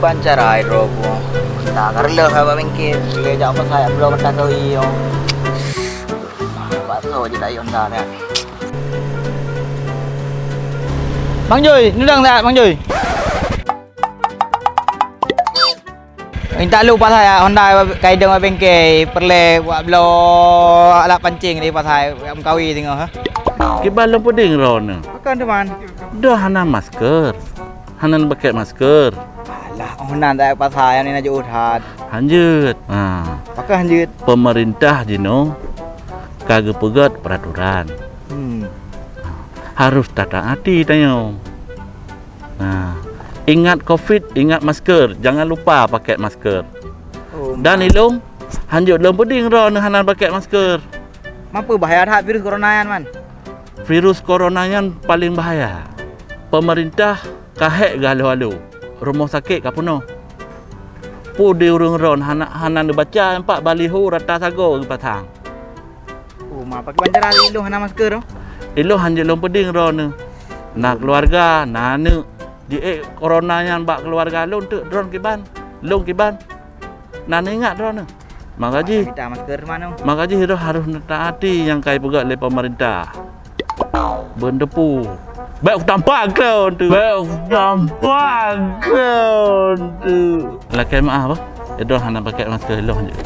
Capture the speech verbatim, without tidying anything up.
Ban cara droe ku. Ka reuloh haba bengke, lé jak pasai bloe mata kawi yo. Bakso je dak yonda dak. Bang Jui, nudang dak Bang Jui? Minta lu pasai Honda kai dong bengke, perle buat bloe alat pancing di pasai, meukawi singoh. Kiban lom puding droeneuh. Bukan teman. Dah hana masker. Hana pakèk masker. Alah, oh nan dak pasai ni na jeuet that. Hanjeuet. Ha. Pakon hanjeuet? Pemerintah jinoe ka geupeugöt peraturan. Hmm. Harus tataati tanyoe. Ha. Ingat covid, ingat masker. Jangan lupa pakai masker. Oh, dan ilong hanjeuet lom puding droeneuh hana pakèk masker. Mampu bahaya that virus corona nyan, Man. Virus corona nyan paling bahaya. Pemerintah ka hék geuhalo-halo, rumoh sakét ka peunoh. Peue di ureuëng ron hana, hana neubaca, empat baliho rata sagoe geupasang. Oh, ma pakriban cara ilong hana masker? Ilong hanjeuet lom puding droeneuh. Na keluarga, na aneuk. Jiék corona nyan bak keluarga lôn teuk droen kiban, lôn kiban. Na neuingat droeneuh. Maka jih, mita masker mano? Maka jih droe harus neutaati nyang ka ipeugöt lé pemerintah. Beuneuteupeu. Bèk kutampak keu lôn tu. Bèk kutampak keu lôn tu. Lakèe meu'ah bah. Droe hana pakèk masker lôn jih.